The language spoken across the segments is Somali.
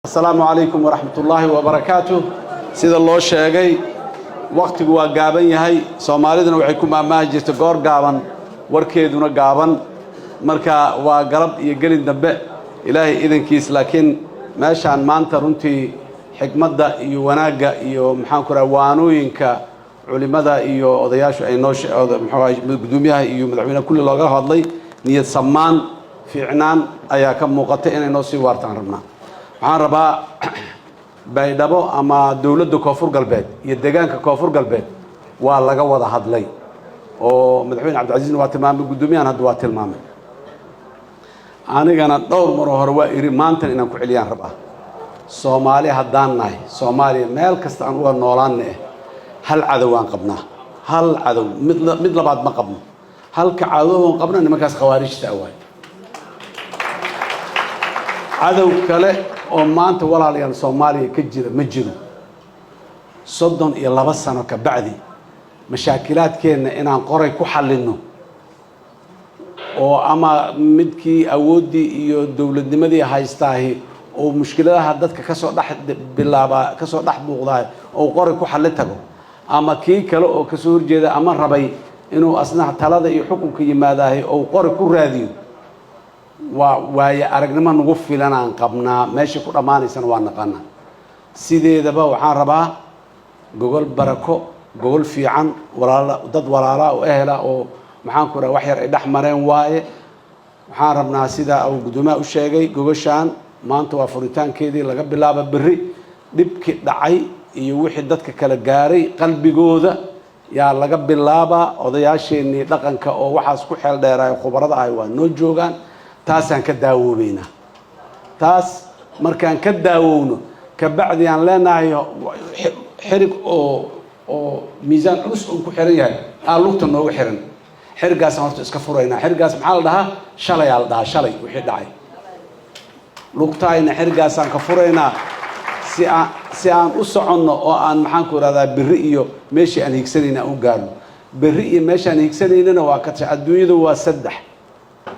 Asalaamu calaykum waraxmat ullaahi wabarakaatuh. Sida loo sheegay, wakhtigu waa gaaban yahay. Soomaaliduna waxay ku maahmaahi jirtay, "Goor gaaban warkeeduna gaaban." Marka waa galab iyo gelin dambe, Ilaahay idankiis. Laakiin meeshaan maanta runtii xikmadda iyo wanaagga iyo, maxaan ku raha, waanooyinka culimada iyo odayaashu ay noo, muxuu, guddoomiyaha iyo madaxweyneha kulli looga hadlay, niyad samaan fiicnaan ayaa ka muuqatay. Inay noo sii waartaan rabnaa. Waxaan rabaa, Baydhabo ama dowladda Koonfur Galbeed iyo deegaanka Koonfur Galbeed waa laga wada hadlay, oo Madaxweyne Cabdicasiisna waa tilmaamay, guddoomiyahan hadda waa tilmaamay, anigana dhowr maroo hore waa iri, maantan inaan ku celiyaan rabaa. Soomaali haddaan nahay, Soomaaliya meel kasta aan uga noolaanna, hal cadow aan qabnaa, hal cadow, mid labaad ma qabno. Halka cadow aan qabna nimankaas khawaarijta waay. Cadow kale oo maanta, walaalayaal, Soomaaliya ka jira ma jiro. 32 sano ka bacdi, mashaakilaadkeenna inaan qoray ku xallinno, oo ama midkii awooddii iyo dowladnimadii haystaahi oo mushkiladaha dadka kasoo dhex bilaabaa, kasoo dhex muuqdaah, oo qoray ku xalli tago, ama kii kale oo kasoo horjeeda ama rabay inuu asna talada iyo xukunka yimaadaahi oo qori ku raadiyo, waa waaye aragnimo nagu filanaan qabnaa. Meeshay ku dhammaanaysana waa naqaanaa. Sideedaba waxaan rabaa gogol barako, gogol fiican, walaala, dad walaalaa oo ehela oo, maxaan ku raha, wax yar ay dhex mareen waaye. Waxaan rabnaa, sida uu guddoomiyaha u sheegay, gogoshaan maanta waa furitaankeedii. Laga bilaabo berri, dhibkii dhacay iyo wixii dadka kala gaaray qalbigooda yaa laga bilaabaa. Odayaasheenii dhaqanka oo waxaas ku xeel dheeraayo, khubarada ahay, waa noo joogaan. Taasaan ka daawoobeynaa. Taas markaan ka daawowno kabacdi aan leenahay xirig oo miisaan culus uu ku xiran yahay aa lugta noogu xiran. Xirigaasaan horta iska furaynaa. Xirigaas maxaa la dhahaa? Shalayaa la dhahaa. Shalay wixii dhacay lugtaayna xirigaasaan ka furaynaa, si aan u soconno oo aan, maxaan ku ihahdaa, berri iyo meeshii aan higsanayna aan u gaarno. Berri iyo meeshaan higsanaynana waa ka adduunyadu waa saddex: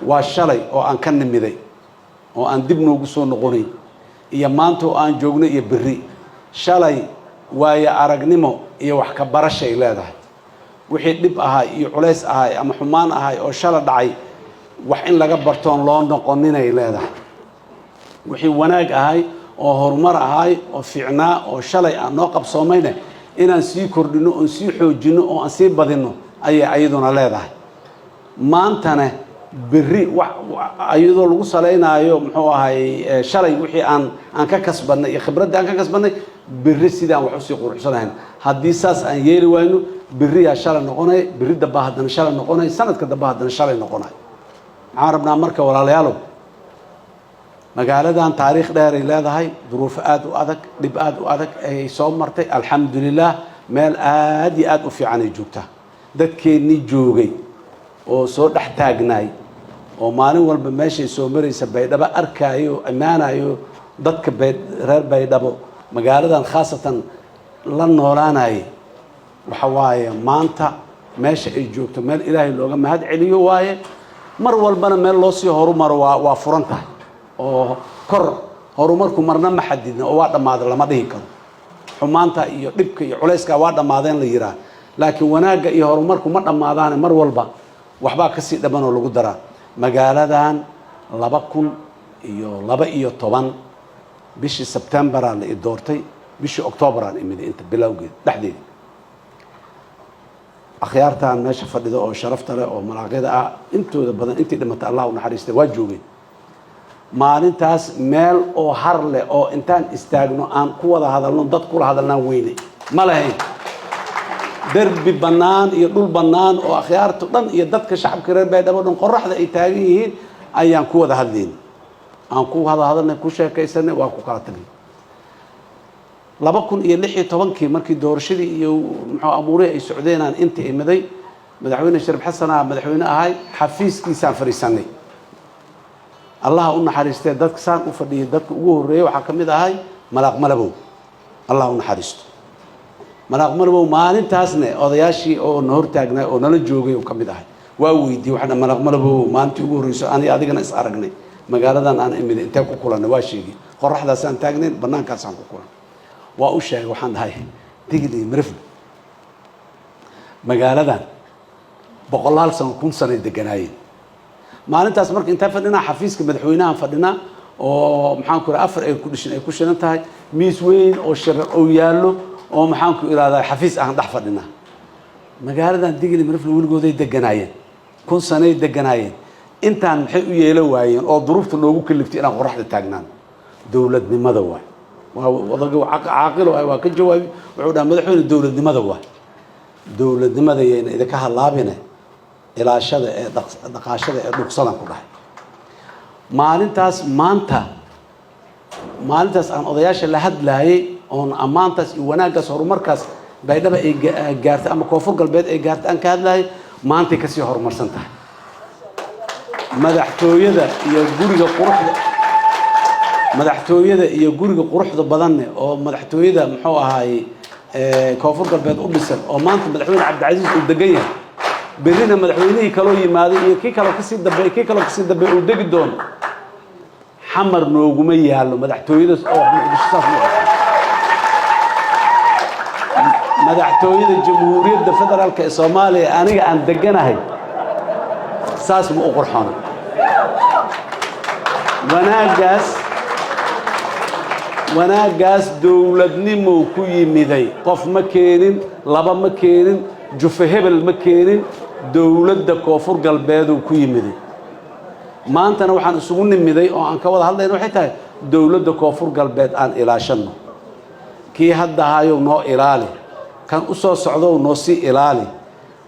waa shalay oo aan ka nimiday oo aan dib noogu soo noqonayn, iyo maanta oo aan joogno, iyo berri. Shalay waayo aragnimo iyo wax ka barashay leedahay. Wixii dhib ahay iyo culays ahay ama xumaan ahay oo shala dhacay, wax in laga bartoon loo noqoninay leedahay. Wixii wanaag ahay oo horumar ahay oo fiicnaa oo shalay aan noo qabsoomayne, inaan sii kordhino oon sii xoojinno oo aan sii badinno ayay ayaduna leedahay. Maantana berri iyadoo lagu salaynaayo, muxuu ahay, shalay wixii aan ka kasbanay iyo khibraddii aan ka kasbanay, berri sidaan wax usii quruxsanahayn. Haddii saas aan yeeli wayno, berriyaa shalay noqonay, berri damba haddana shalay noqonay, sanadka damba haddana shalay noqonay. Maxaan rabnaa marka, walaalayaalow? Magaaladan taariikh dheeray leedahay, duruufo aada u adag, dhib aada u adag ayay soo martay. Alxamdulilah, meel aada iyo aada u fiican ay joogtaa. Dadkeennii joogay oo soo dhex taagnaay oo maalin walba meeshay soo maraysa Baydhabo arkaayo, ammaanayo, dadka reer Baydhabo, magaaladan khaasatan la noolaanayay, waxa waaye maanta meesha ay joogto meel Ilaahay looga mahad celiyo waaye. Mar walbana meel loo sii horumaro waa furan tahay, oo kor horumarku marna ma xadidna oo waa dhammaada lama dhihi karo. Xumaanta iyo dhibka iyo culayska waa dhammaadeen la yiraa, laakiin wanaagga iyo horumarku ma dhammaadaane, mar walba waxbaa kasii dhaman oo lagu daraa. Magaaladan 2012 bishii Sebtembaraa la i doortay, bishii Octoobaraan imiday inta bilowgeed dhexdeeda. Akhyaartan meesha fadhida oo sharafta leh oo malaaqyada ah, intooda badan intii dhimatay Allah u naxariistay, waa joogeen maalintaas. Meel oo har leh oo intaan istaagno aan ku wada hadalno, dad kula hadalnaan weyne ma lahayn. Derbi bannaan iyo dhul bannaan oo akhyaartu dhan iyo dadka shacabka reer Baydhabo dhan qoraxda ay taagan yihiin ayaan ku wada hadlayna, aan ku wada hadalnay, ku sheekaysanay, waa ku kala tagnay. 2016-kii markii doorashadii iyo, muxuu, amuurihii ay socdeenaan inta imiday. Madaxweyne Shariif Xasanaa madaxweyne ahay, xafiiskiisaan fadhiisanay. Allaha u naxariistee, dadka saan u fadhiyay dadka ugu horreeyey waxaa ka mid ahay Malaaq Malabow. Allah u naxariisto Malaaq Malabow. Maalintaasne odayaashii oo na hortaagnay oo nala joogay uu ka mid ahay. Waa weydiiyey, waxaan dhahay, "Malaaq Malabow, maalintii ugu horreyso ani adigana is aragnay magaaladan aan imiday, intee ku kulannay?" Waa sheegay. Qoraxdaasaan taagnayn, banaankaasaan ku kulan. Waa u sheegay, waxaan dhahay, Digil iyo Mirifle magaaladan boqolaal sano, 1000 sanay deganaayeen. Maalintaas marka intaan fadhinaa xafiiska madaxweynahan fadhinaa, oo maxaan ku afar ay ku dhishin ay ku shidan tahay, miis weyn oo shirar oo yaallo, oo maxaan ku ihahdaa, xafiis aan dhex fadhinaa. Magaaladan Digil iyo Mirifle weligooday deganaayeen, 1000 sanay deganaayeen. Intaan maxay u yeelan waayeen oo duruufta noogu kaliftay inaan qoraxda taagnaan? Dowladnimada waay. Waa odaga caaqilo ah, waa ka jawaabi. Wuxuu dhaha, "Madaxweyne, dowladnimada waay. Dowladnimada yayna idinka halaabine, ilaashada ee dhaqaashada ee dhuqsadan." Ku dhahay maalintaas, maanta maalintaas aan odayaasha la hadlaayay, oon ammaantaas iyo wanaaggaas, horumarkaas Baydhaba ay gaartay ama Koonfur Galbeed ay gaartay aan ka hadlaayay, maantay kasii horumarsan tahay. Madaxtooyada iyo guriga quruxda, madaxtooyada iyo guriga quruxda badanne oo madaxtooyada muxuu ahaayey Koonfur Galbeed u dhisan, oo maanta Madaxweyne Cabdicasiis uu degan yahay, berrina madaxweynihii kaloo yimaaday iyo kii kaloo kasii dambeey, kii kaloo kasii dambeey uu degi doono, Xamar nooguma yaallo madaxtooyadaas oo Muqdisho saas ma qabto. Madaxtooyada Jamhuuriyadda Federaalka ee Soomaaliya aniga aan deganahay saas ma u qurxoona. Wanaaggaas, wanaaggaas dowladnimow ku yimiday. Qof ma keenin, laba ma keenin, jufe hebel ma keenin, dowladda Koonfur Galbeeduu ku yimiday. Maantana waxaan isugu nimiday oo aan ka wada hadlayna waxay tahay dowladda Koonfur Galbeed aan ilaashanno. Kii hadda hayow noo ilaali, kan u soo socdow noo sii ilaali.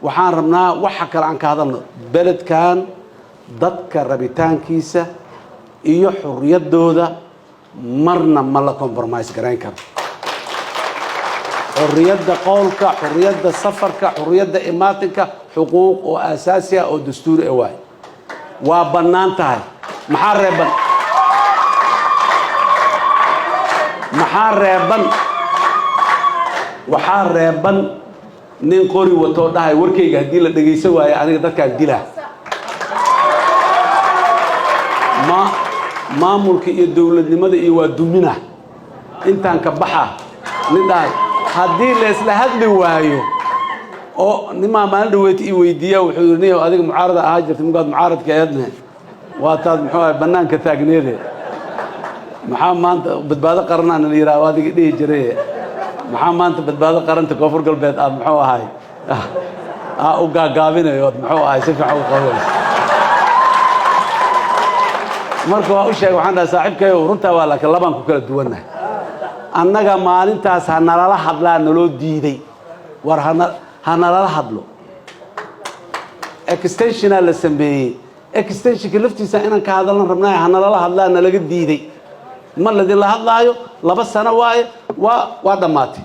Waxaan rabnaa waxa kale aan ka hadalno, beledkan dadka rabitaankiisa iyo xurriyaddooda marna ma la compromise garayn karo. Xurriyadda qowlka, xurriyadda safarka, xurriyadda imaatinka, xuquuq oo aasaasi ah oo dastuuri ah waay, waa bannaan tahay. Maxaa reeban? Maxaa reeban? Waxaa reeban nin qori watoo dhahay, "Warkayga haddii la dhegaysan waayo, aniga dadkaan dilaa." Ma maamulka iyo dowladnimada iyo waa dumina intaan ka baxa nin dhahay haddii laysla hadli waayo. Oo nimaa maalin dhaweyti i weydiiya, wuxuu yidhi, "Niyow, adiga mucaarada ahaa jirta, mugaad mucaaradka eedne waa taad muxuu ahay bannaanka taagneede, maxaa maanta Badbaado Qaranaa la yidhaha adiga dhihi jiray? Maxaa maanta Badbaado Qaranta Koonfur Galbeed aad muxuu ahay aa u gaagaabinayo, ood muxuu ahay si fiican u qabanayso?" Marka waa u sheegay, waxaan dhahay, "Saaxiibkayow, runtaa waa, laakiin labaan ku kala duwannahay. Annaga maalintaas ha nalala hadlaa naloo diiday. War ha nalala hadlo, extensionaa la sameeyey, extensionka laftiisa inaan ka hadalna rabnaa, ha nalala hadlaa nalaga diiday. Ma ladinla hadlaayo, 2 sano waaye, waa dhammaatay.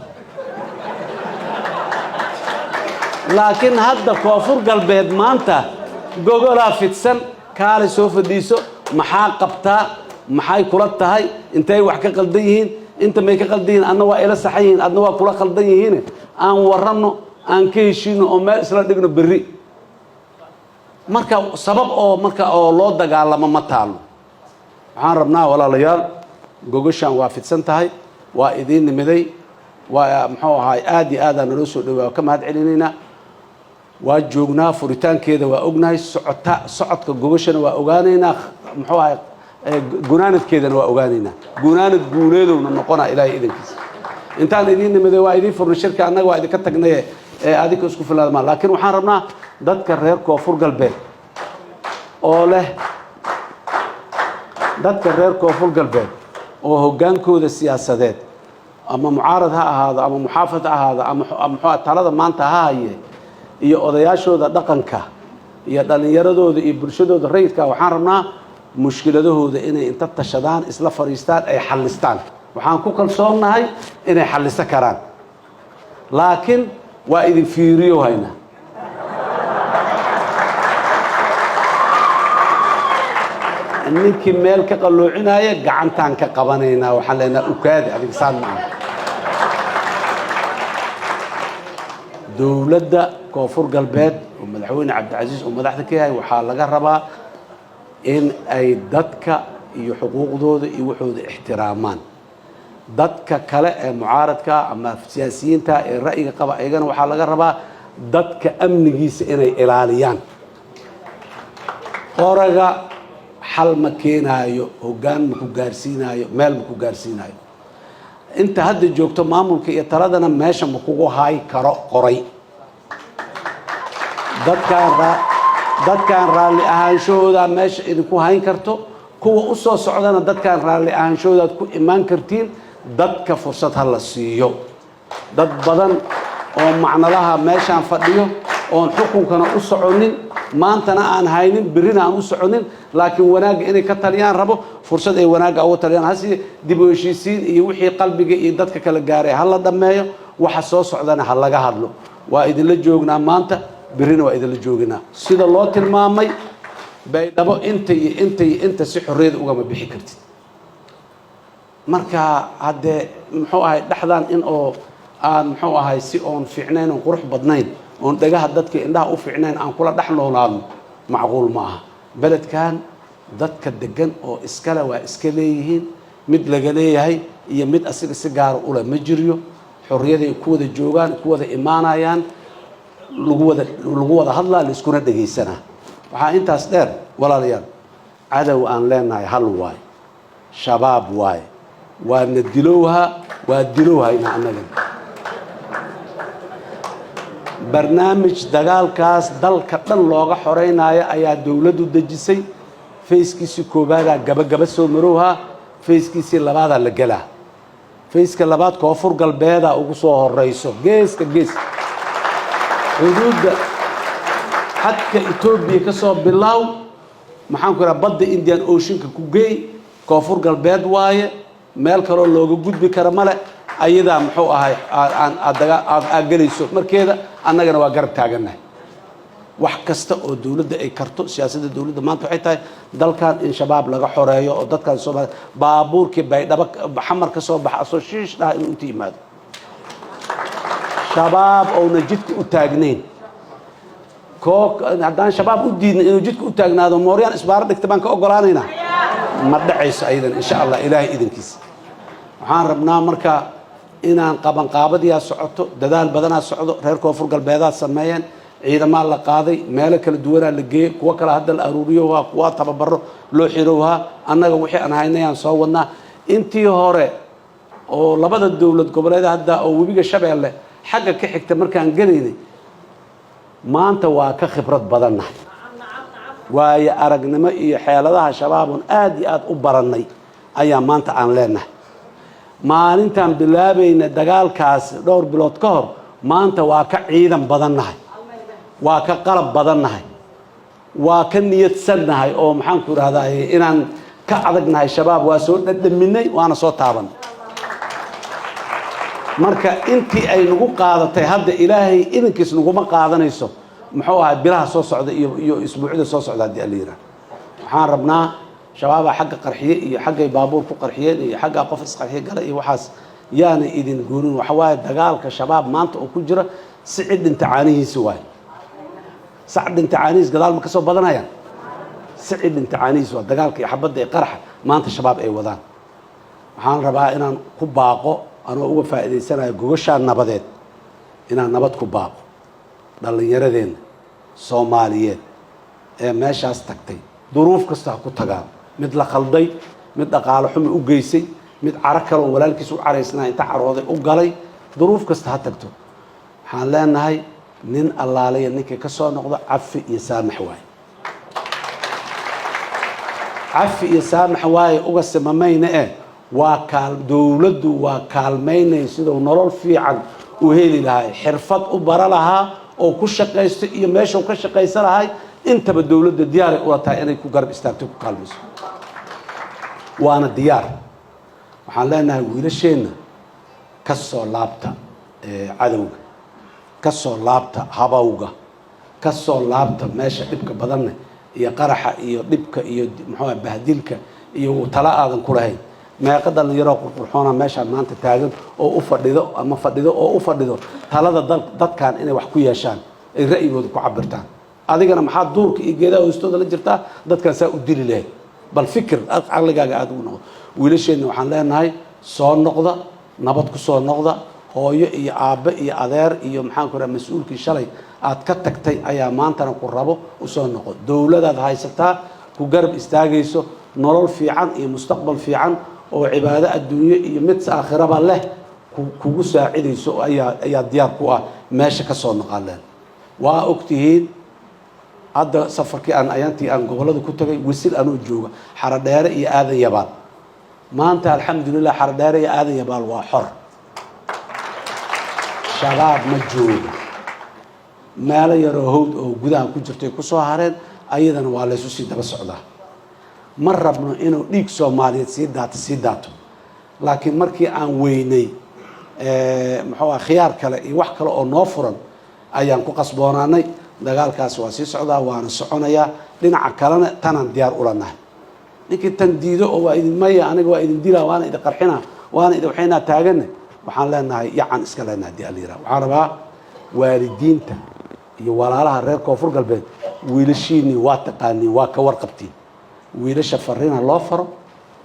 Laakiin hadda Koonfur Galbeed maanta gogolaa fidsan, kaalay soo fadhiiso. Maxaa qabtaa? Maxay kula tahay? Intay wax ka qaldan yihiin? Inta may ka qaldan yihiin? Adna waa ila saxan yihiin, adna waa kula qaldan yihiin. Aan warranno, aan ka heshiino oo meel isla dhigno berri." Marka sabab oo marka oo loo dagaalamo ma taalo. Waxaan rabnaa, walaalayaal, gogoshaan waa fidsan tahay, waa idiin nimiday, waa muxuu ahaay, aad iyo aadaa naloo soo dhawaa, ka mahad celinaynaa. Waa joognaa furitaankeeda, waa ognahay socota, socodka gogoshana waa ogaanaynaa, muxuu ahay, gunaanadkeedana waa ogaanaynaa. Gunaanad guuleedowna noqonaa Ilaahay idankiisa. Intaan idiin nimiday waa idiin furnay shirka, annaga waa idinka tagnaye ee adinka isku filaadmaa. Laakiin waxaan rabnaa dadka reer Koonfur Galbeed oo leh, dadka reer Koonfur Galbeed oo hoggaankooda siyaasadeed, ama mucaarad ha ahaado ama muxaafad ha ahaado ama muxuu talada maanta ha haye, iyo odayaashooda dhaqanka iyo dhallinyaradooda iyo bulshadooda rayidka, waxaan rabnaa mushkiladahooda inay inta tashadaan, isla fadhiistaan, ay xallistaan. Waxaan ku kalsoonnahay inay xalliso karaan, laakiin waa idin fiiriyo haynaa. Ninkii meel ka qalloocinaya gacantaan ka qabanaynaa, waxaan leenaha, "Ukaadi, adiga saan maaha." Dowladda Koonfur Galbeed oo Madaxweyne Cabdicasiis uu madaxda ka yahay waxaa laga rabaa in ay dadka Iyo xuquuqdooda iyo waxooda ixtiraamaan. Dadka kale ee mucaaradka ama siyaasiyiinta ee ra'yiga qaba, ayagana waxaa laga rabaa dadka amnigiisa inay ilaaliyaan. Qoraga xal ma keenaayo, hoggaan ma ku gaarsiinaayo, meel ma ku gaarsiinaayo. Inta hadda joogto maamulka iyo taladana meesha ma kugu hay karo qoray. Dadkaan raalli ahaanshahooda meesha idinku hayn karto, kuwa u soo socdana dadkaan raalli ahaanshahoodaad ku imaan kartiin. Dadka fursad ha la siiyo. Dad badan oo macnalaha meeshaan fadhiyo oon xukunkana u soconin, maantana aan haynin, berrina aan u soconin, laakiin wanaagga inay ka taliyaan rabo, fursad ay wanaagga uga taliyaan hasi. Dib u heshiisiin iyo wixii qalbiga iyo dadka kala gaaray ha la dhammeeyo, waxa soo socdana ha laga hadlo. Waa idinla joognaa maanta, berrina waa idinla jooginaa. Sida loo tilmaamay, Baydhabo inta iyo inta iyo inta si xorriyada ugama bixi kartid. Marka haddee, muxuu ahay, dhexdan in oo aan, muxuu ahay, si oon fiicnayn, oon qurux badnayn, oon dhagaha dadka indhaha u fiicnayn aan kula dhex noolaadno, macquul ma aha. Beledkan dadka degan oo iskale waa iska leeyihiin. Mid laga leeyahay iyo mid asiga si gaara ule ma jiryo. Xorriyaday ku wada joogaan, ku wada imaanayaan, lagu wada hadlaa, laiskuna dhegaysanaa. Waxaa intaas dheer, walaalayaal, cadow aan leenahay hal waay, Shabaab waay. Waana dilowha, waa dilowhayna annagan. Barnaamij dagaalkaas dalka dhan looga xoreynaayo ayaa dowladdu dejisay. Phase-kiisii koobaadaa gabagaba soo marowhaa, phase-kiisii labaadaa la gelaa. Phase-ka labaad Koonfur Galbeedaa ugu soo horeyso, geeska gees, xuduudda xadka Etoobiya ka soo bilaaw, maxaan ku idhaha, badda Indian Oceanka ku geey. Koonfur Galbeed waaye, meel kaloo looga gudbi kara male. Ayadaa, muxuu ahay, aad gelayso markeeda. Annagana waa garab taagannahay wax kasta oo dowladda ay karto. Siyaasadda dowladda maanta waxay tahay dalkan in Shabaab laga xoreeyo, oo dadkan Soomaaliya baabuurkii Baydhabo, Xamar ka soo baxa asoo shiish dhaha inuu inta yimaado, Shabaab ouna jidka u taagnayn. Koo haddaan Shabaab u diidna inuu jidka u taagnaado, mooryaan isbaaro dhigta baan ka ogolaanaynaa? Ma dhacayso ayadan, insha Allah, Ilaahay idankiisa. Waxaan rabnaa marka inaan qabanqaabadiyaa socoto, dadaal badanaa socdo. Reer Koonfur Galbeedaa sameeyeen, ciidamaa la qaaday, meelo kala duwanaa la geeyey, kuwo kale hadda la aruuriyohaa, kuwa tababaro loo xirowhaa. Annaga wixii aan haynayaan soo wadnaa. Intii hore oo labada dowlad goboleed hadda oo webiga Shabeelle xagga ka xigta markaan gelaynay, maanta waa ka khibrad badannahay. Waayo aragnimo iyo xeeladaha Shabaabun aad iyo aad u barannay ayaa maanta aan leenahay. Maalintaan bilaabayna dagaalkaas dhowr bilood ka hor, maanta waa ka ciidan badannahay, waa ka qalab badannahay, waa ka niyadsannahay, oo maxaan ku idhahdaa, inaan ka adagnahay Shabaab waa soo dhadhaminay, waana soo taaban. Marka intii ay nagu qaadatay, hadda Ilaahay idankiis naguma qaadanayso, muxuu ahay, bilaha soo socda iyo isbuucyada soo socda, haddii Alla yidhaah. Waxaan rabnaa Shabaabaa xagga qarxiye iyo xaggay baabuur ku qarxiyeen iyo xaggaa qof isqarxiye gala iyo waxaas yaana idin goonin. Waxa waaye, dagaalka Shabaab maanta oo ku jira sici dhinta caanihiisi waaye. Sac dhinta caanihiis gadaal ma ka soo badanayaan? Sici dhinta caanihiis waa dagaalka iyo xabadda iyo qaraxa maanta Shabaab ay wadaan. Waxaan rabaa inaan ku baaqo, anoo uga faa'iidaysanayo gogoshaa nabadeed, inaan nabad ku baaqo dhallinyaradeenna Soomaaliyeed ee meeshaas tagtay. Duruuf kasta ha ku tagaan, mid la khalday, mid dhaqaalo xumi u geysay, mid caro kaleoo walaalkiis u caraysnaa inta carooday u galay, duruuf kasta ha tagto. Waxaan leenahay, nin allaalaya ninkii ka soo noqdo, cafi iyo saamax waaye, cafi iyo saamax waaye. Uga simamayna eh, waa kaal dowladdu waa kaalmaynay siduu nolol fiican u heli lahay, xirfad u bara lahaa oo ku shaqaysto iyo meeshau ka shaqaysan lahay. Intaba dowladda diyaaray ula tahay inay ku garab istaagto, ku kaalmayso, waana diyaar. Waxaan leenahay wiilasheenna ka soo laabta cadowga, ka soo laabta habawga, ka soo laabta meesha dhibka badanne iyo qaraxa iyo dhibka iyo muxuu bahdilka iyo tala aadan ku lahayn. Meeqa dhalinyaroo qurqurxoona meeshaan maanta taagan oo u fadhido ama fadhido oo u fadhido talada dadkan inay wax ku yeeshaan, ay ra'yigooda ku cabirtaan. Adigana maxaa duurka iyo geedaha hoostooda la jirtaa dadkan saa u dili lahayd? Bal fikir, caqligaaga aada ugu noqdo. Wiilasheenna waxaan leenahay, soo noqda, nabad ku soo noqda. Hooyo iyo aabbe iyo adeer iyo, maxaan ku raha, mas-uulkii shalay aad ka tagtay ayaa maantana ku rabo. Usoo noqo. Dowladaad haysataa ku garab istaagayso, nolol fiican iyo mustaqbal fiican oo cibaado adduunye iyo mid aakhiraba leh kugu saacidayso ayaa diyaar ku ah. Meesha ka soo noqaaleen waa ogtihiin. Hadda safarkii aan ayaantii aan gobollada ku tagay, Wisil anuu jooga, Xarodheere iyo Aadan Yabaal, maanta alxamdulilah Xarodheere iyo Aadan Yabaal waa xor, Shabaab ma joogo. Meelo yaroo hawd oo gudaha ku jirtay kusoo hareen, ayadana waa laysu sii daba socdaa. Ma rabno inuu dhiig Soomaaliyeed sii daato, laakiin markii aan weynay, muxuu ah, khiyaar kale iyo wax kale oo noo furan ayaan ku qasboonaanay. Dagaalkaas waa sii socdaa, waana soconayaa. Dhinaca kalena tanaan diyaar ula nahay. Ninkii tan diido oo waa idin maya, aniga waa idin dilaa, waana idin qarxina, waana idin waxaynaa taagane, waxaan leenahay yacan iska leenahay hadii ala yiraha. Waxaan rabaa waalidiinta iyo walaalaha reer Koonfur Galbeed, wiilashiinii waa taqaaniin, waa ka warqabtiin. Wiilasha fariin ha loo faro,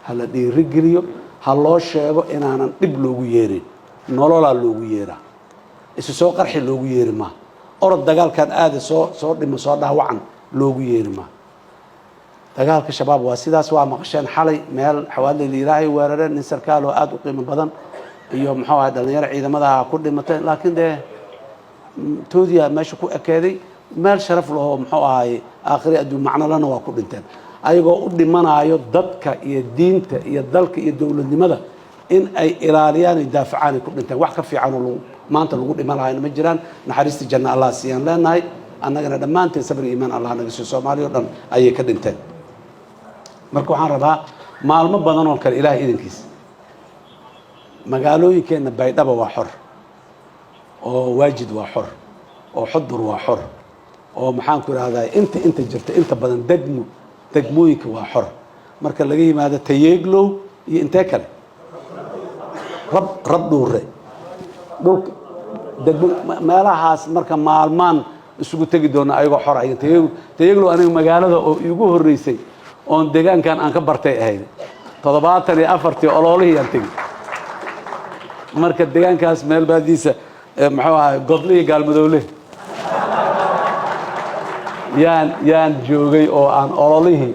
ha la dhiirigeliyo, ha loo sheego inaanan dhib loogu yeerin, nololaa loogu yeeraa. Isu soo qarxi loogu yeeri maa, orod dagaalkan aada soo dhimo, soo dhaawacan loogu yeeri maa. Dagaalka Shabaab waa sidaas. Waa maqasheen xalay meel Xawaadley ilaahay weerareen, nin sarkaal oo aada u qiimo badan iyo, muxuu ahay, dhalinyaro ciidamadaha ku dhimatay. Laakiin dee toodiya meesha ku ekeeday, meel sharaf lahoo, muxuu ahaay, aakhiri adduun macnolana waa ku dhinteen, ayagoo u dhimanaayo dadka iyo diinta iyo dalka iyo dowladnimada in ay ilaaliyaan ay daafacaan ay ku dhinteen. Wax ka fiican oo maanta lagu dhiman lahayna ma jiraan. Naxariista janna Allah siiyaan leenahay. Annagana dhammaanteen sabri, iimaan Allah naga siiyo. Soomaaliya o dhan ayay ka dhinteen. Marka waxaan rabaa maalmo badan oo kale, Ilahay idankiis, magaalooyinkeenna Baydhaba waa xor, oo Waajid waa xor, oo Xudur waa xor, oo, maxaan ku ihahdaa, inta jirta inta badan degmooyinka waa xor, marka laga yimaado Tayeeglow iyo intee kale, Rab Dhuure, dhulka degmo meelahaas. Marka maalmaan isugu tegi doona ayagoo xor ay. Tayeeglow aniga magaalada oo iigu horreysay oon deegaankan aan ka bartay ahayd, 74-tii oloolihii aan tegi. Marka deegaankaas meel baadiisa, muxuu ahay, Godlihii Gaalmadowle yaan joogay oo aan ololihii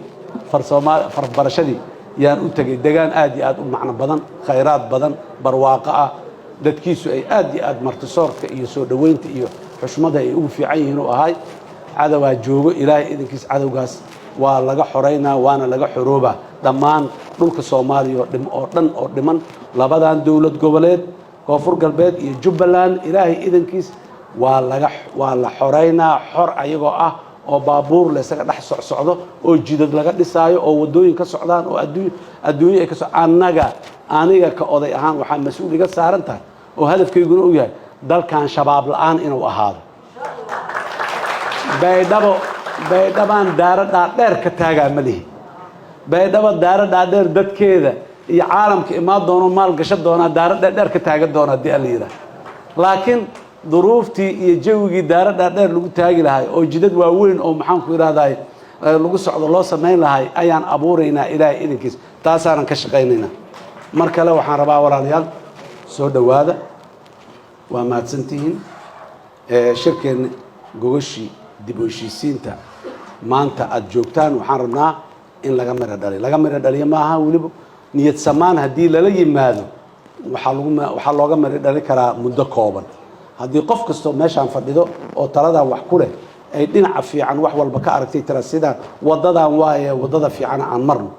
farsooma farbarashadii yaan u tegey. Degaan aad iyo aad u macno badan, khayraad badan, barwaaqo ah, dadkiisu ay aad iyo aad martisoorka iyo soo dhoweynta iyo xushmada ay ugu fiican yihiin u ahay. Cadowaa joogo, Ilaahay idankiis cadowgaas waa laga xoraynaa, waana laga xoroobaa dhammaan dhulka Soomaaliya oo dhan oo dhiman. Labadan dowlad goboleed, Koonfur Galbeed iyo Jubbaland, Ilaahay idankiis waa la xoraynaa, xor ayagoo ah oo baabuur la isaga dhex socsocdo oo jidad laga dhisaayo oo waddooyin ka socdaan oo adduun adduunyo ay ka so. Annaga, aniga ka oday ahaan, waxaa mas-uul iga saaran tahay oo hadafkayguna uu yahay dalkan Shabaab la-aan inuu ahaado. Baydhabo, Baydhabaan daaro dhaadheer ka taagaa ma lihi. Baydhabo daaro dhaadheer dadkeeda iyo caalamka imaan doono, maal gasho doonaa, daaro dhaadheer ka taagan doona haddii Alla yidhaah. Laakiin duruuftii iyo jawigii daaro dhaadheer lagu taagi lahay oo jidad waaweyn oo, maxaan ku idhahday, lagu socdo loo samayn lahay ayaan abuuraynaa, Ilaahay idankiis. Taasaanan ka shaqaynaynaa. Mar kale waxaan rabaa, walaalayaal, soo dhowaada, waa mahadsantihiin. Shirkeenna gogashii dib u heshiisiinta maanta aada joogtaan, waxaan rabnaa in laga miro dhaliyo. Laga miro dhaliyo maaha weliba niyad samaan haddii lala yimaado, waxaa looga miro dhali karaa muddo kooban haddii qof kastoo meeshaan fadhido oo taladan wax ku leh ay dhinaca fiican wax walba ka aragtay, tira sidaan waddadan waaye, waddada fiican aan marno,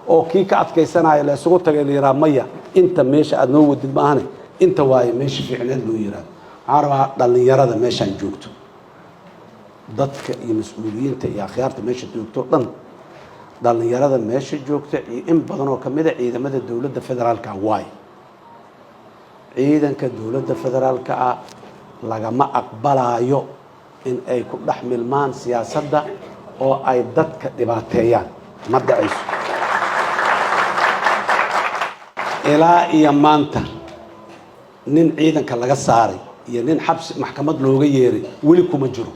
oo kii ka adkaysanaya la isugu tagay, la yidhaha maya, inta meesha aada noo wadid maahane, inta waaye meesha fiicneed loo yihahdo. Waxaan rabaa dhallinyarada meeshaan joogto, dadka iyo mas-uuliyiinta iyo akhyaarta meesha joogto dhan, dhallinyarada meesha joogta in badan oo kamid a ciidamada dowladda federaalka waay. Ciidanka dowladda federaalka ah lagama aqbalaayo in ay ku dhex milmaan siyaasadda oo ay dadka dhibaateeyaan. Ma dhacayso. Ilaa iyo maanta nin ciidanka laga saaray iyo nin xabsi maxkamad looga yeeray weli kuma jiro.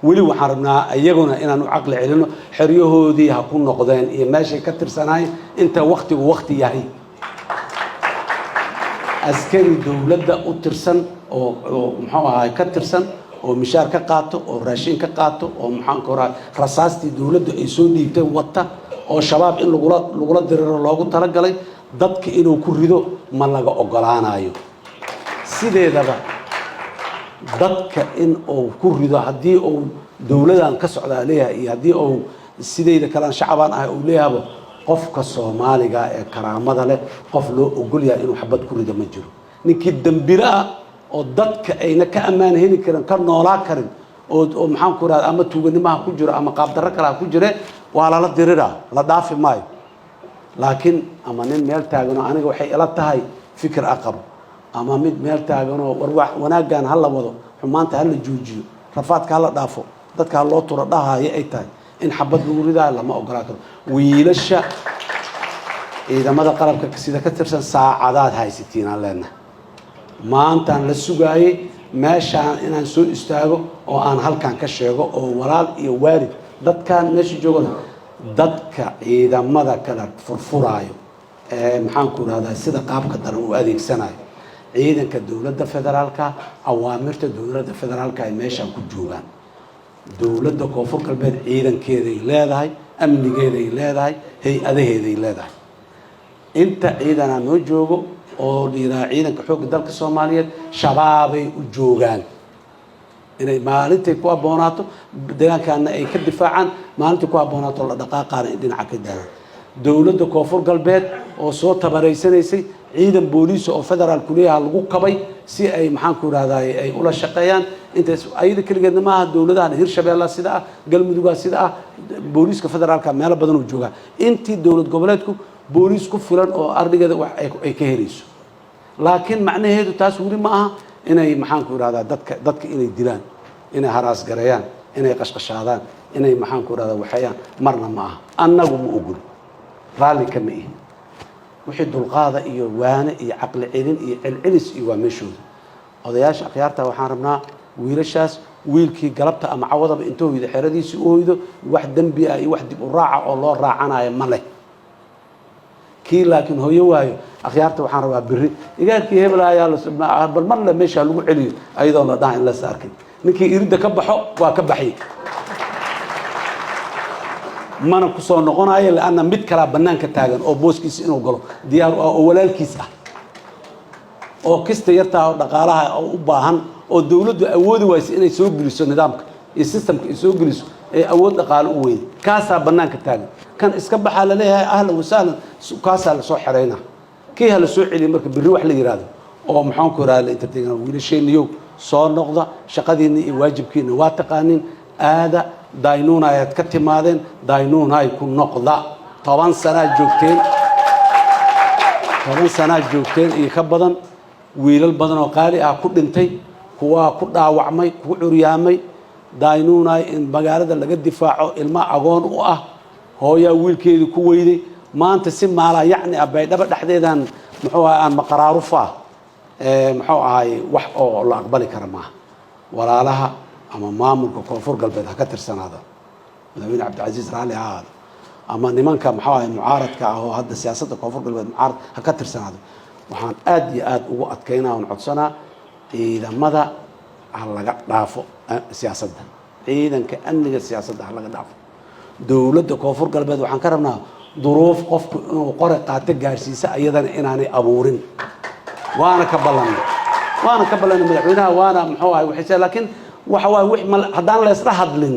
Weli waxaan rabnaa iyaguna inaan u caqli celino, xeryahoodii ha ku noqdeen iyo meeshay ka tirsanaayeen inta waktigu wakti yahay. Askari dowladda u tirsan oo muxuu ahaay ka tirsan oo mishaar ka qaato oo raashin ka qaato oo maxaan ku rahay rasaastii dowladdu ay soo dhiibtay wata oo Shabaab in lagula diriro loogu talagalay, dadka inuu ku rido ma laga ogolaanayo. Sideedaba dadka in uu ku rido, haddii uu dowladan ka socdaa leeyahay iyo haddii uu sidayda kalean shacabaan ahay uu leeyahaba, qofka Soomaaliga ee karaamada leh qof loo ogol yahay inuu xabad ku rido ma jiro. Ninkii dambilo ah oo dadka ayna ka ammaan heli karin, ka noolaa karin, oo maxaan ku rahda, ama tuuganimaha ku jiro ama qaabdarro kale ha ku jire, waa lala diriraa, la dhaafi maayo. Laakiin ama nin meel taaganoo aniga waxay ila tahay fikir a qabo, ama mid meel taaganoo war wanaaggan ha la wado, xumaanta ha la joojiyo, rafaadka ha la dhaafo, dadka ha loo turo dhahaayo ay tahay, in xabad lagu ridaayo lama ogolaa karo. Wiilasha ciidamada qalabka sida ka tirsan, saacadaad haysatiin aan leenahay. Maantaan la sugaayey meeshaan inaan soo istaago oo aan halkan ka sheego oo walaal iyo waalid dadkan meesha joogana, dadka ciidamada kala furfuraayo ee maxaan ku rahdaa sida qaabka daran u adeegsanayo, ciidanka dowladda federaalka, awaamirta dowladda federaalka ay meeshaan ku joogaan. Dowladda Koonfur Galbeed ciidankeeday leedahay, amnigeeday leedahay, hay-adaheeday leedahay. Inta ciidanaa noo joogo oo la yidhaha ciidanka xoogga dalka Soomaaliyeed, Shabaabay u joogaan inay maalintay ku habboonaato deegaankaana ay ka difaacaan, maalintay ku habboonaato la dhaqaaqaana in dhinaca ka daalaan. Dowladda Koonfur Galbeed oo soo tabaraysanaysay, ciidan booliisa oo federaal kuleeyaha lagu kabay si ay maxaan ku irahdaay ay ula shaqeeyaan. Intaas ayada keligeedna maaha, dowladahan Hirshabeella sida ah, Galmudugaa sida ah, booliiska federaalka meelo badan oo joogaa. Intii dowlad goboleedku booliis ku filan oo ardhigeeda wax ay ka helayso, laakiin macnaheedu taas weli ma aha inay maxaan ku irahdaa dadka inay dilaan, inay haraas gareeyaan, inay qashqashaadaan, inay maxaan ku irahdaa waxeeyaan, marna ma aha. Annagu ma ogol, raalli kama ihin. Wixii dulqaada iyo waane iyo caqli celin iyo celcelis iyo waa meeshooda. Odayaasha akhyaarta waxaan rabnaa wiilashaas, wiilkii galabta ama cawadaba intuu hoydo xeradiisii u hoydo, wax dembi ah iyo wax dib u raaca oo loo raacanayo ma leh. Kii laakiin hooyo waayo, akhyaarta waxaan rabaa berri igaarkii hebel ayaa bal marle meesha lagu celiyo ayadoon la dhaha in las arkin. Ninkii iridda ka baxo waa ka baxay, mana ku soo noqonayo, lianna mid kalaa bannaanka taagan oo booskiisa inuu galo diyaar u ah oo walaalkiis ah oo kista yartaa oo dhaqaalaha oo u baahan oo dowladdu awoodi waysa inay soo geliso nidaamka iyo systemka ay soo geliso ee awood dhaqaale u weyda, kaasaa bannaanka taagan. Kan iska baxaa laleeyahay ahlan wasahlan, kaasaa lasoo xerayna, kii ha la soo celiya. Marka berri wax la yihahdo oo maxaan ku ihahda la entertain wiilasheeniyow, soo noqda, shaqadiinna iyo waajibkiina waa taqaanin. Aada Daynuuna ayaad ka timaadeen, Daynuunay ku noqda. 10 sanaa joogteen, 10 sanaa joogteen iyo ka badan. Wiilal badan oo qaali ah ku dhintay, kuwaa ku dhaawacmay, ku curyaamay. Daynuunay in magaalada laga difaaco ilma agoon u ah, hooyaa wiilkeedii ku weyday. Maanta si maalaa yacni ah Baydhabo dhexdeedan muxuu ahay aan maqaraarufa muxuu ahay, wax oo la aqbali kara maaha. Walaalaha ama maamulka Koonfur Galbeed ha ka tirsanaada, Madaxweyne Cabdicasiis raalli ha ahaado, ama nimanka maxuu ahay mucaaradka ah oo hadda siyaasadda Koonfur Galbeed mucaarad ha ka tirsanaado, waxaan aad iyo aad ugu adkaynaa oon codsanaa ciidamada ha laga dhaafo siyaasadda, ciidanka amniga siyaasadda ha laga dhaafo. Dowladda Koonfur Galbeed waxaan ka rabnaa duruuf qofku inuu qore qaato gaarsiisa ayadana inaanay abuurin. Waana ka ballanay, waana ka ballanay madaxweynaha, waana muxuu ahay waxay, laakiin waxa waaye wix ma haddaan la isla hadlin,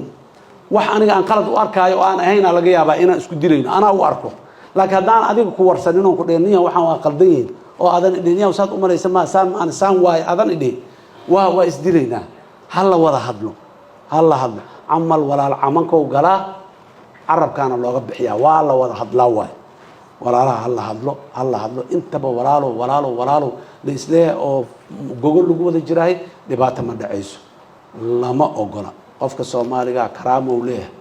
wax aniga aan qalad u arkaayo oo aan ahaynaa laga yaabaa inaan isku dilayno anaa u arko. Laakiin haddaan adiga ku warsanin oon ku dhihin, "Niya, waxaan waa qaldan yihin," oo aadan idhihin, "Niya, saad u malaysa ma saan maan saan waayo," aadan idhihin, waa isdilaynaa. Ha la wada hadlo, ha la hadlo. Camal walaal camankow galaa, carabkaana looga bixiyaa. Waa la wada hadlaa waay. Walaalaha ha la hadlo, ha la hadlo. Intaba walaalow, walaalow, walaalow la isleeyahay oo gogol lagu wada jiraahay, dhibaato ma dhacayso. Lama ogola. Qofka Soomaaligaa karaamow leeyahay,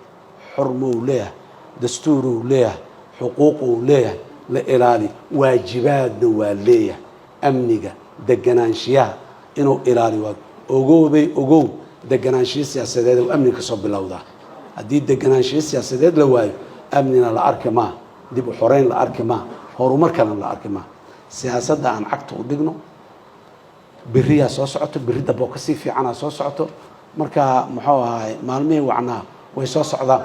xurmow leeyahay, dastuurow leeyahay, xuquuqou leeyahay la ilaali, waajibaadna waa leeyahay. Amniga deganaanshiyaha inuu ilaaliyo waa ogoobay. Ogow. Deganaanshiyo siyaasadeed oo amni ka soo bilowdaa. Haddii deganaanshiyo siyaasadeed la waayo, amnina la arki maa, dib u xoreyn la arki maa, horumar kalena la arki maa. Siyaasadda aan cagta u dhigno. Beriyaa soo socoto, berri damboo kasii fiicanaa soo socoto. Marka muxuu ahaay, maalmihii wacnaa way soo socdaan,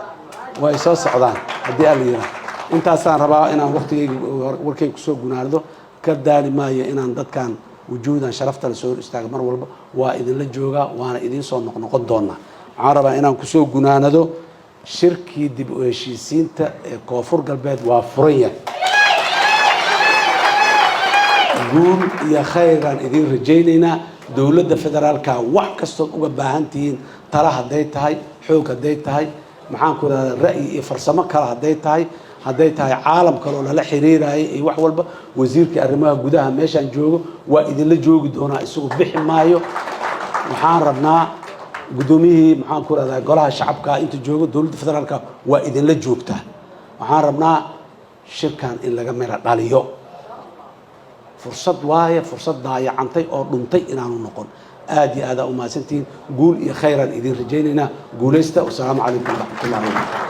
way soo socdaan haddii alla yiraa. Intaasaan rabaa inaan waqtigayga warkayga kusoo gunaanado. Ka daali maayo inaan dadkan wujuudan sharafta la soo hor istaaga. Mar walba waa idinla joogaa, waana idiin soo noqnoqon doonaa. Waxaan rabaa inaan kusoo gunaanado, shirkii dib u heshiisiinta ee Koonfur Galbeed waa furan yahay. Guul iyo khayraan idiin rajaynaynaa. Dowladda federaalka wax kastood uga baahan tihiin, tala hadday tahay, xoog hadday tahay, maxaan ku rahdaa, ra'yi iyo farsamo kale hadday tahay, hadday tahay caalam kale oo lala xiriiraayo iyo wax walba, wasiirka arrimaha gudaha meeshaan joogo waa idinla joogi doonaa, isagu bixi maayo. Waxaan rabnaa guddoomiyihii, maxaan ku rahdaa, golaha shacabka inta joogo, dowladda federaalka waa idinla joogtaa. Waxaan rabnaa shirkan in laga mira dhaliyo. Fursad waaye, fursad daayacantay oo dhuntay inaanu noqon. Aad iyo aadaa umahadsantihiin. Guul iyo khayraan idin rajaynaynaa. Guulaysta. Wasalaamu calaykum waraxmat ullahi wabarakatu.